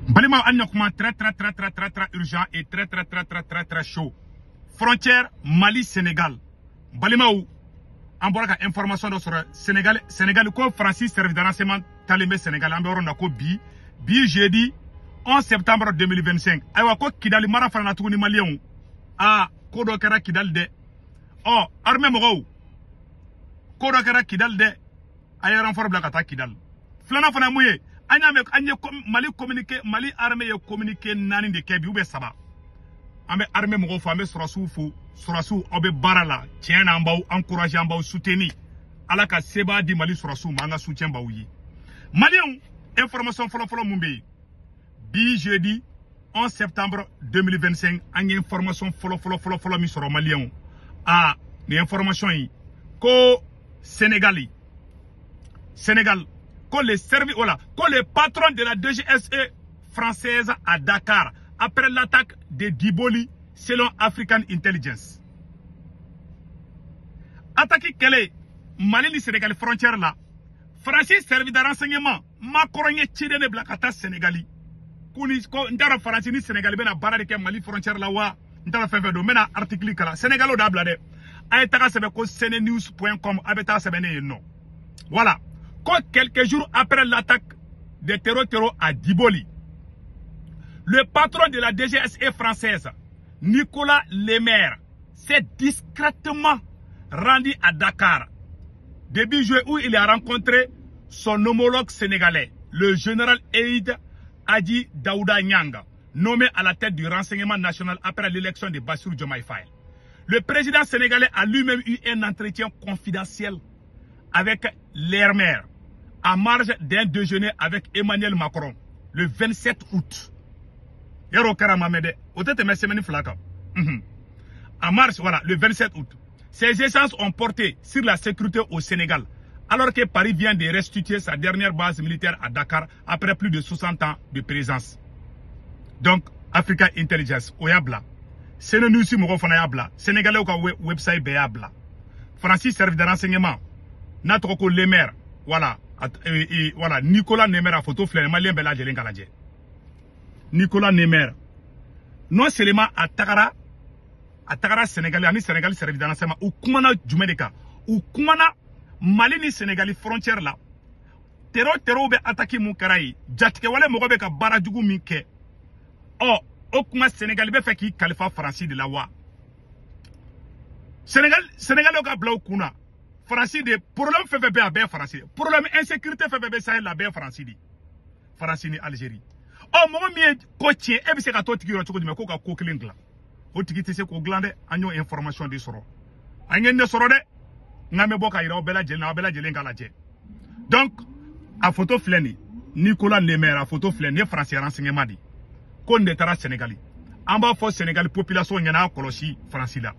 Balima, an ɲakuma, très très très très très très urgent et très très très très très très chaud. Frontière Mali Sénégal. Balimaw, an bɔra ka information dɔ sɔrɔ Sénégal. Sénégal ko Faransi service de renseignement talen bɛ Sénégal. An bɛ yɔrɔ min na ko bi bi, jeudi 11 septembre 2025. Ayiwa, ko Kidali mara fana na tuguni, maliyɛnw, aa, ko dɔ kɛra Kidali dɛ. Ɔ, armée mɔgɔw, ko dɔ kɛra Kidali dɛ. A ye renfort bila ka taa Kidali. Filanan fana ye mun ye? An y'a mɛn, an ye Mali communiqué, Mali armée ye communiqué naani de kɛ bi ou bien saba. An bɛ armée mɔgɔw fo, an bɛ sɔrɔsiw fo. Sɔrɔsiw, aw bɛ baara la tiɲɛ na, an b'aw encourager, an b'aw soutenir. Ala ka sebaa di Mali sɔrɔsiw ma, an ka soutien b'aw ye. Maliyɛnw, information fɔlɔfɔlɔ mun bɛ yen bi, jeudi 11 septembre 2025? An ye information fɔlɔ fɔlɔ fɔlɔ fɔlɔ min sɔrɔ, maliyɛnw, aa, nin information in ko Sénégal, Sénégal ko le service, voilà, ko le patron de la DGSE française à Dakar après l'attaque de Diboli, selon African Intelligence. Attaque kɛlɛ Mali ni Sénégal frontière la, Faransi service de renseignement Macron ye ciden de bila ka taa Sénégali ko ni ko n t'a dɔn Faransi ni Sénégal bɛna baara de kɛ Mali frontière la wa, n t'a dɔn fɛn fɛn don. N bɛna article kalan. Sénégal d'a bila dɛ, a ye taga sɛbɛn ko senenews.com, a bɛ taa sɛbɛn ne yen nɔ. Voilà, ko quelques jours après l'attaque des terros à Diboli, le patron de la DGSE française, Nicolas Lemaire, s'est discrètement rendu à Dakar début juillet, où il a rencontré son homologue sénégalais, le général Eid Adi Daouda Nyanga, nommé à la tête du renseignement national après l'élection de Bassirou Diomaye Faye. Le président sénégalais a lui-même eu un entretien confidentiel avec Lemaire à marge d'un déjeuner avec Emmanuel Macron le 27 août. Yɔrɔ kɛra ma mɛn dɛ, o tɛ tɛmɛ semaine 2 kan. En mars, voilà, le 27 août. Ces échanges ont porté sur la sécurité au Sénégal, alors que Paris vient de restituer sa dernière base militaire à Dakar après plus de 60 ans de présence. Donc, Africa Intelligence, o y'a bila. Senenews mɔgɔw fana y'a bila. Sénégalais ka website bɛɛ y'a bila. Faransi service de renseignement, n'a tɔgɔ ko Lemaire, voilà, voilà, Nicolas Lemaire, a photo filɛ nin, maliyɛn bɛɛ lajɛlen ka lajɛ. Nicolas Lemaire, non seulement a tagara Sénégal ani Sénégal service de renseignement, u kumana jumɛn de kan? U kumana Mali ni Sénégal frontière la, terro bɛ attaque mun kɛra yen, jatigɛwale mɔgɔ bɛ ka baara jugu min kɛ. Ɔ, o kuma, Sénégal bɛ fɛ k'i kalifa Faransi de la wa? Sénégal, Sénégalais ka bila u kun na, Faransi de problème fɛn fɛn bɛ yen, a bɛɛ ye Faransi de problème. Insécurité fɛn fɛn bɛ Sahel la, a bɛɛ ye Faransi de, Faransi ni Algérie. Ɔ, mɔgɔ min ye ko tiɲɛ, e bɛ se ka t'o tigi yɔrɔ cogo jumɛn k'o ka ko kelen dilan? O tigi tɛ se k'o dilan dɛ. An y'o information de sɔrɔ, an ye nin de sɔrɔ dɛ. N k'an bɛ bɔ ka yira aw bɛɛ lajɛlen na, aw bɛɛ lajɛlen k'a lajɛ. Donc a photo filɛ nin, Nicolas Lemaire, a photo filɛ nin ye, Faransi renseignement de ko nin de taara Sénégali. An b'a fɔ Sénégali population ɲɛna, a kɔlɔsi Faransi la.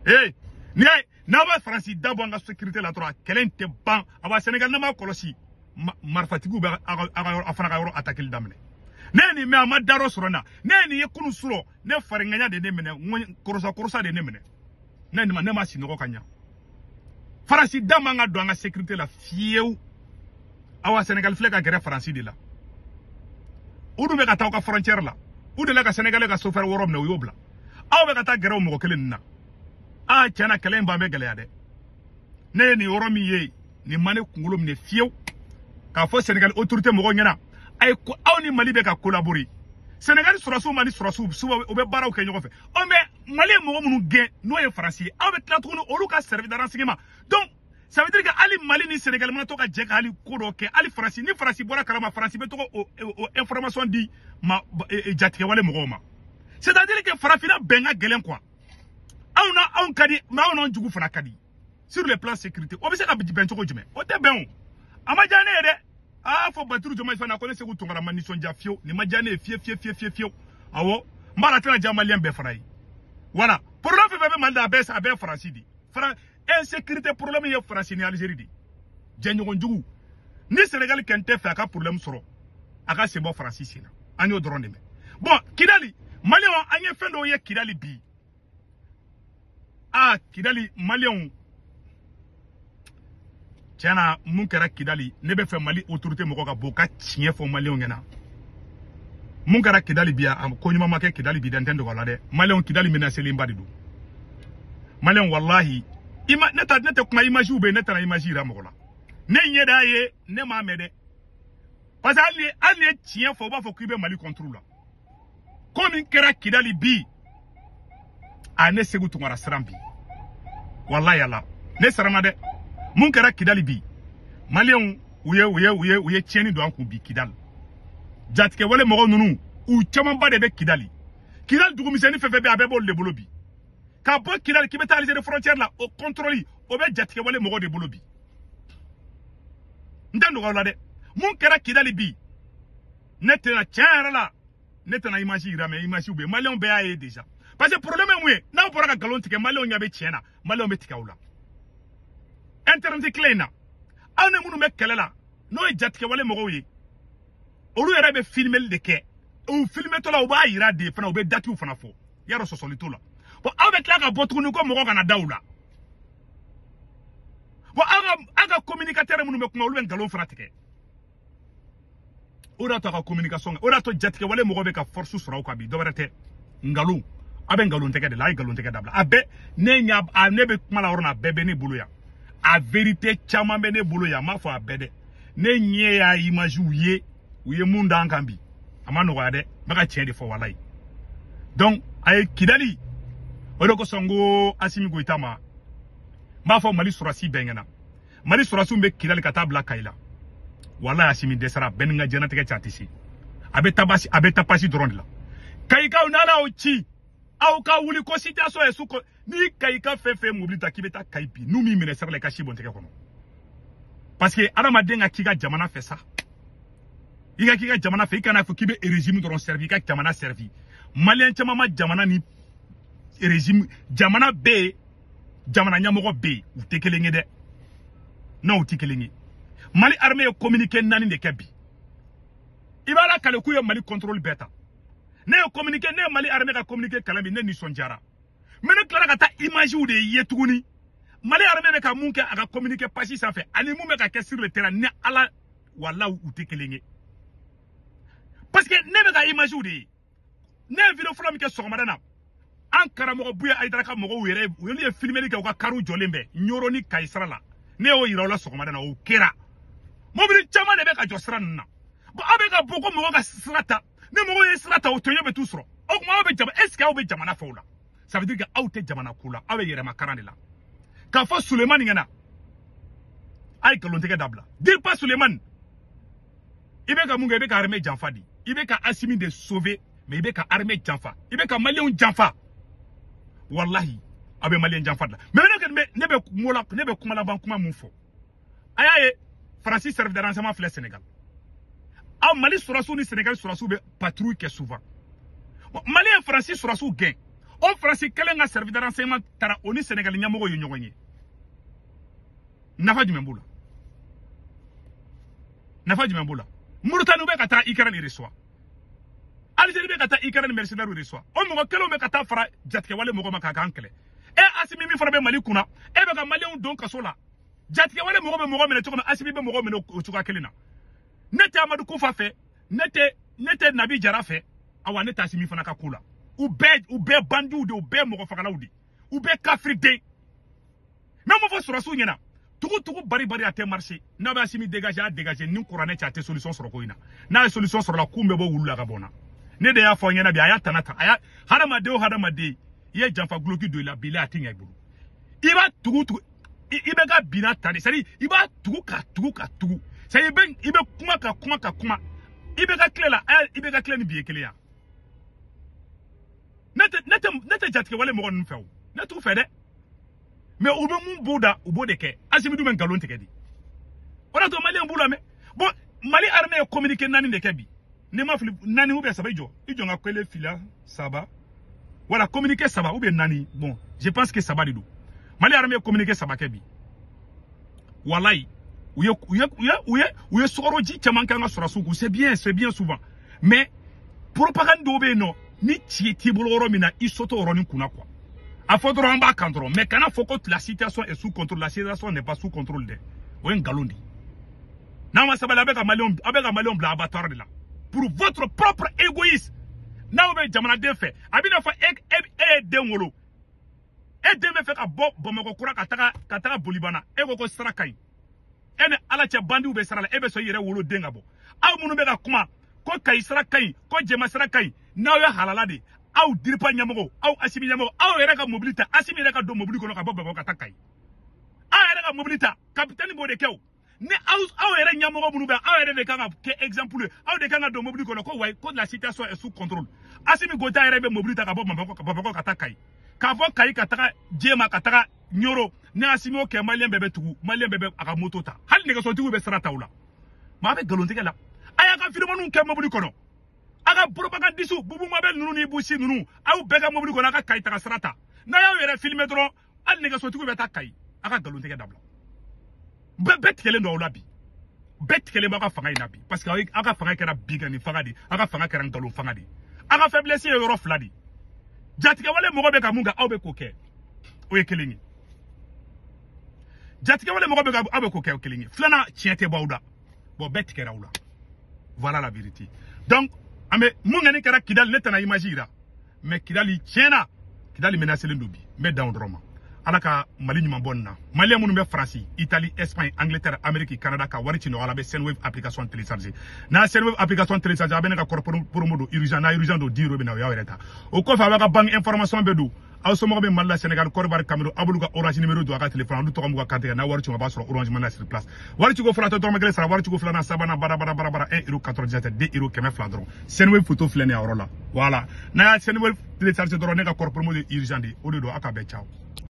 Ee, n'i y'a ye n'aw bɛ Faransi da bɔ an ka sécurité la dɔrɔn, a kɛlɛ in tɛ ban. A b'a Sénégal, n'a m'a kɔlɔsi, marifatigiw bɛ aw ka yɔrɔ, a fana ka yɔrɔ attaquer daminɛ. Ne ye nin mɛn, a ma da dɔ sɔrɔ n na. Ne ye nin ye kunun surɔ, ne fariŋɛɲa de ne minɛ, n ko korosa korosa de ne minɛ. Ne nin ma, ne ma sinɔgɔ ka ɲa. Faransi da man ka don an ka sécurité la fiyewu. Awa, Sénégal filɛ ka gɛrɛ Faransi de la. U dun bɛ ka taa aw ka frontière la. U delila ka Sénégalais ka chauffeur wɔɔrɔ minɛ, u y'o bila. Aw bɛ ka taa gɛrɛ o mɔgɔ kelen nin na. Aa, tiɲɛna, kɛlɛ in ban bɛ gɛlɛya dɛ. Ne ye nin yɔrɔ min ye, nin ma ne kunkolo minɛ fiyewu. K'a fɔ Sénégal autorité mɔgɔw ɲɛna, a ye ko aw ni Mali bɛ ka collaborer. Sénégal sɔrɔsiw ma ni sɔrɔsiw souvent u bɛ baaraw kɛ ɲɔgɔn fɛ. Ɔ, mais Mali ye mɔgɔ minnu gɛn, n'o ye Faransi ye, aw bɛ tila tuguni olu ka service de renseignement. Donc ça veut dire que hali Mali ni Sénégal mana to ka jɛ ka hali ko dɔ kɛ, hali Faransi ni Faransi bɔra kalama, Faransi bɛ to o information di ma jatigɛwale mɔgɔw ma. C'est à dire que farafinna bɛn ka gɛlɛn quoi. Anw na anw ka di, mais anw n'anw jugu fana ka di sur le plan sécurité. O bɛ se ka bɛn cogo jumɛn? O tɛ bɛn o. A ma diya ne ye dɛ. A fɔ Baturu Jɔma fana ko ne Segu Tunkara ma nisɔndiya fiyewu. Nin ma diya ne ye fiye fiye fiye fiye fiyewu. Awɔ, n b'a la, tɛna diya maliyɛn bɛɛ fana ye. Voilà, problème fɛn fɛn bɛ Mali la, a bɛɛ ye Faransi de. Insécurité problème ye Faransi ni Algérie de, jɛɲɔgɔn jugu. Ni Sénégal kɛn tɛ fɛ a ka problème sɔrɔ, a ka sen bɔ Faransi sen na. An y'o dɔrɔn de mɛn. Bon, Kidali, maliyɛnw, an ye fɛn dɔw ye Kidali bi. Aa, Kidali, maliyɛnw, tiɲɛna, mun kɛra Kidali? Ne bɛ fɛ Mali autorité mɔgɔ ka bɔ ka tiɲɛ fɔ maliyɛnw ɲɛna. Mun kɛra Kidali bi a ko ɲuman ma kɛ Kidali bi dɛ, n tɛ dogo a la dɛ. Maliyɛnw, Kidali menacelenba de don. Maliyɛnw, walahi, ima ne ta ne tɛ kuma, image bɛ yen, ne taara image yira mɔgɔ la. Ne ɲɛ da ye, ne m'a mɛn dɛ. Parce que hali ni ye tiɲɛ fɔ, u b'a fɔ k'i bɛ Mali contre la. Ko min kɛra Kidali bi, a ne Segu Tunkara siran bi. Walahi ala, ne siranna dɛ. Mun kɛra Kidali bi, Maliyɛnw, u ye tiɲɛni don an kun bi Kidali. Jatigɛ wale mɔgɔ ninnu, u camanba de bɛ Kidali. Kidali dugumisɛnnin fɛn fɛn bɛ yen, a bɛɛ b'olu de bolo bi. Ka bɔ Kidali k'i bɛ taa Algérie frontière la, o contrôle o bɛ jatigɛ wale mɔgɔw de bolo bi. N tɛ nɔgɔya la dɛ. Mun kɛra Kidali bi, ne tɛna tiɲɛ yɛrɛ la, ne tɛna image yira, mais image bɛ yen, Maliyɛnw bɛɛ y'a ye déjà. Parce que problème ye mun ye? N'aw bɔra ka nkalon tigɛ, Maliyɛnw ɲɛ bɛ tiɲɛ na, Maliyɛnw bɛ tigɛ aw la. Internet tile in na, aw ni minnu bɛ kɛlɛ la, n'o ye jatigɛ wale mɔgɔw ye, olu yɛrɛ bɛ filmeli de kɛ. U filmetɔ la, u b'a yira de fana, u bɛ datiw fana fɔ, yarɔ sɔsɔli t'o la. Bon, aw bɛ tila ka bɔ tuguni ko mɔgɔ kana da u la. Bon, aw ka communicateur minnu bɛ kuma, olu bɛ nkalon fana tigɛ. O de y'a to a ka communication, o de y'a to jatigɛ wale mɔgɔ bɛ ka force sɔrɔ aw kan bi. Dɔwɛrɛ tɛ, nkalon. Aw bɛ nkalon tigɛ de la. A ye nkalon tigɛ dabila. A bɛɛ ne ɲa a ne bɛ kuma la yɔrɔ min na, a bɛɛ bɛ ne bolo yan. A vérité caman bɛ ne bolo yan, n m'a fɔ a bɛɛ dɛ. Ne ɲɛ y'a image ye, u ye mun d'an kan bi, a ma nɔgɔya dɛ. N bɛ ka tiɲɛ de fɔ, walayi. Donc a ye Kidali, o de kosɔn n ko Asimi Goyita ma, n b'a fɔ Mali sɔrɔsi bɛɛ ɲɛna, Mali sɔrɔsiw bɛ Kidali ka taa bila Kayi la. Walayi, Asimi dɛsɛra bɛɛ ni n ka diɲɛlatigɛ cɛ, a tɛ se. A bɛ tabasi, a bɛ tapasi dɔrɔn de la. Kayikaw, n'Ala y'aw ci, aw ka wuli ko situation ye su ko ni Kayika fɛn fɛn mobili ta k'i bɛ taa Kayi bi, n'u m'i minɛ sira la, i ka si bɔn tɛgɛ kɔnɔ. Parce que adamaden ka k'i ka jamana fɛ sa, i ka k'i ka jamana fɛ, i kana fɔ k'i bɛ régime dɔrɔn servi, i ka jamana servi. Maliyɛn caman ma jamana ni régime, jamana bɛ yen, jamana ɲɛmɔgɔ bɛ yen, u tɛ kelen ye dɛ. Non, u tɛ kelen ye. Mali armée ye communiqué 4 de kɛ bi. I b'a la kale k'u ye Mali contrôle bɛɛ ta. Ne ye communiqué, ne ye Mali armée ka communiqué kalan bi, ne nisɔndiyara. Mais ne tilara ka taa image de ye tuguni. Mali armée bɛ ka mun kɛ a ka communiqué page sanfɛ ani mun bɛ ka kɛ sur le terrain, ni Ala walahi, u tɛ kelen ye. Parce que ne bɛ ka image de ye. Ne ye vidéo fɔlɔ min kɛ sɔgɔmada na, an karamɔgɔ Buye Ayidara ka mɔgɔw yɛrɛ, olu ye filmeli kɛ, u ka kariw jɔlen bɛ Ɲoro ni Kayi sira la. Ne y'o yira u la sɔgɔmada na, o kɛra. Mobili caman de bɛ ka jɔ sira ninnu na. Bon, aw bɛ ka bɔ ko mɔgɔ ka sira ta, ni mɔgɔw ye sira ta, o tɔɲɔ bɛ t'u sɔrɔ. O tuma aw bɛ jama, est ce que aw bɛ jamana fɛ o la? Ça veut dire que aw tɛ jamana ko la, aw bɛ yɛrɛmakaran de la. K'a fɔ Sulemani ɲɛna, a ye nkalontigɛ dabila. Dirpa Sulemani, i bɛ ka mun kɛ? I bɛ ka armée janfa de. I bɛ ka Asimi de sauver, mais i bɛ ka armée janfa, i bɛ ka Maliyɛnw janfa. Walahi, aw bɛ Maliyɛn janfa de la. Mais ne kɔni bɛ, ne bɛ kuma, ne bɛ kuma laban kuma mun fɔ? A y'a ye, Faransi service de renseignement filɛ Sénégal. Aw Mali sɔrɔsiw ni Sénégal sɔrɔsiw bɛ patrouille kɛ souvent. Bon, Mali ye Faransi sɔrɔsiw gɛn, o Faransi kelen ka service de renseignement taara, o ni Sénégal ɲɛmɔgɔw ye ɲɔgɔn ye. Nafa jumɛn b'o la? Nafa jumɛn b'o la? Mauritanie bɛ ka taa Ukraine reçoit, Algérie bɛ ka taa Ukraine mercenaires reçoit, o mɔgɔ kelenw bɛ ka taa fara jatigɛwale mɔgɔ ma k'a k'an kɛlɛ. E Asimi min fana bɛ Mali kunna, e bɛ ka Maliyɛnw don kaso la. Jatigɛwale mɔgɔ bɛ mɔgɔ minɛ cogo min, Asimi bɛ mɔgɔ minɛ o cogoya kelen na. Ne tɛ Amadu Kufa fɛ, ne tɛ Nabi Jara fɛ, awa ne tɛ Asimi fana ka ko la. U bɛɛ bandiw de, u bɛɛ mɔgɔ fagalaw de, u bɛɛ kafiriden. N bɛ mun fɔ sɔrɔsiw ɲɛna? Tugu tugu bari bari, a tɛ marcher. N'a bɛ Asimi dégager, a dégager ni kuranɛ cɛ, a tɛ solution sɔrɔ ko in na. N'a ye solution sɔrɔ la, kun bɛ bɔ wulu la ka bɔ n na. Ne de y'a fɔ n ɲɛna bi, a y'a tana ta, a y'a hadamaden o hadamaden, i ye janfa guloki don i la, bi la a tɛ ɲɛ i bolo. I b'a tugu tugu, i bɛ ka binna ta de, c'est à dire i b'a tugu ka tugu ka tugu, c'est à dire i bɛ kuma ka kuma ka kuma. I bɛ ka tile la, i bɛ ka tile ni bi ye kelen ya. Ne tɛ jatigɛ wale mɔgɔ ninnu fɛ o, ne t'u fɛ dɛ. Mais u bɛ mun b'u da, u b'o de kɛ. Asimi dun bɛ nkalon tigɛ de, o de y'a to Maliyɛn b'u lamɛn. Bon, Mali armée ye communiqué 4 de kɛ bi, ne ma fili, 4 ou bien 3. I jɔ, i jɔ, n ka kelen, fila, saba, voilà, communiqué 3 ou bien 4. Bon, je pense que 3 de don. Mali armée ye communiqué 3 kɛ bi. Walayi, u ye sukaro ji caman kɛ an ka sɔrɔsiw kun. C'est bien, c'est bien souvent, mais propagande dɔw bɛ yen nɔ, ni ci t'i bolo yɔrɔ min na, i soto yɔrɔnin kunna quoi. A fɔ dɔrɔn an b'a kan dɔrɔn, mais kana fɔ ko la situation est sous contrôle. La situation n'est pas sous contrôle dɛ, o ye nkalon de ye. N'an ma sabali, a bɛ ka Maliyɛnw bila abattoir de la. pour votre propre égoïsme. N'aw bɛ jamanaden fɛ, a bɛna fɔ e ye den wolo, e den bɛ fɛ ka bɔ Bamakɔ kura ka taga Bolibana, e ko sira ka ɲi. E ni Ala cɛ bandiw bɛ sira la, e bɛ sɔn i yɛrɛ wolo den ka bɔ. Aw minnu bɛ ka kuma ko Kayi sira ka ɲi, ko Jɛma sira ka ɲi, n'aw ye halala de, aw DIRPA ɲɛmɔgɔ, aw Asimi ɲɛmɔgɔ, aw yɛrɛ ka mobili ta, Asimi yɛrɛ ka don mobili kɔnɔ ka bɔ Bamakɔ ka taa Kayi. Aw yɛrɛ ka mobili ta, capitaine b'o de kɛ o. Ni aw yɛrɛ ɲɛmɔgɔ minnu bɛ, aw yɛrɛ de kan ka kɛ exemple ye, aw de kan ka don mobili kɔnɔ ko wayi ko la situation est sous contrôle. Asimi Goïta yɛrɛ bɛ mobili ta ka bɔ Bamakɔ ka taa Kayi, k'a bɔ Kayi ka taga Jema ka taga Ɲoro. Ni Asimi y'o kɛ, maliyɛn bɛɛ bɛ tugu, maliyɛn bɛɛ bɛ a ka moto ta, hali nɛgɛsotigiw bɛ sira ta u la. Maa bɛ nkalontigɛ la. A y'a ka filimaniw kɛ mobili kɔnɔ, a ka propagandiste Bubu Mabel ninnu ni Busi ninnu, aw bɛɛ ka mobili kɔnɔ, a ka Kayi taga sira ta. N'a y'aw yɛrɛ filmer dɔrɔn, hali nɛgɛsotigiw bɛ taa Kayi. A ka nkalontigɛ dabila. Bɛɛ tigɛlen don aw la bi, bɛɛ tigɛlen b'aw ka fanga in na bi, parce que aw ka fanga kɛra binkanni fanga de, aw ka fanga kɛra nkalon fanga de. Aw ka faiblesse ye yɔrɔ fila de. Jatigɛwale mɔgɔ bɛ ka mun kɛ, aw bɛ k'o kɛ, o ye kelen ye. Jatigɛwale mɔgɔ bɛ ka aw bɛ k'o kɛ, o kelen ye. Filanan, tiɲɛ tɛ bɔ aw da. Bon, bɛɛ tigɛra aw la. Voilà la vérité. Donc an bɛ mun kɛ ni kɛra Kidali, ne tɛna image yira, mais Kidali tiɲɛna, Kidali menacelen don bi. N bɛ dan o dɔrɔn ma. Ala ka Mali ɲuman bɔ nin na. Maliyɛn minnu bɛ Faransi, Italie, Espagne, Angleterre, Amérique, Canada ka wari ci nɔgɔya la, a bɛ Sendwave application télécharger. N'a Sendwave application télécharger, a bɛ ne ka kɔrɔ promo don urgent, n'a urgent don 10 euros bɛ na, o y'aw yɛrɛ ta. O kɔfɛ a b'a ka banque information bɛɛ don. Aw somɔgɔw bɛ Mali la, Sénégal, Côte d'Ivoire, Cameroun, aw b'olu ka Orange numéro don a ka téléphone, olu tɔgɔ m'u ka carte n'a wari ci, a b'a sɔrɔ Orange Money sur place. Wari ciko fɔlɔ tɛ dɔrɔmɛ kelen sara, wari ciko filanan, sabanan, bara bara bara bara 1 euro 97, 2 euro 200 dɔrɔn. Sendwave photo filɛ nin ye a yɔrɔ la. Voilà. N'a y'a Sendwave télécharger dɔrɔn, ne ka kɔrɔ promo de urgent de, o de don. Aw ka bɛn, ciao.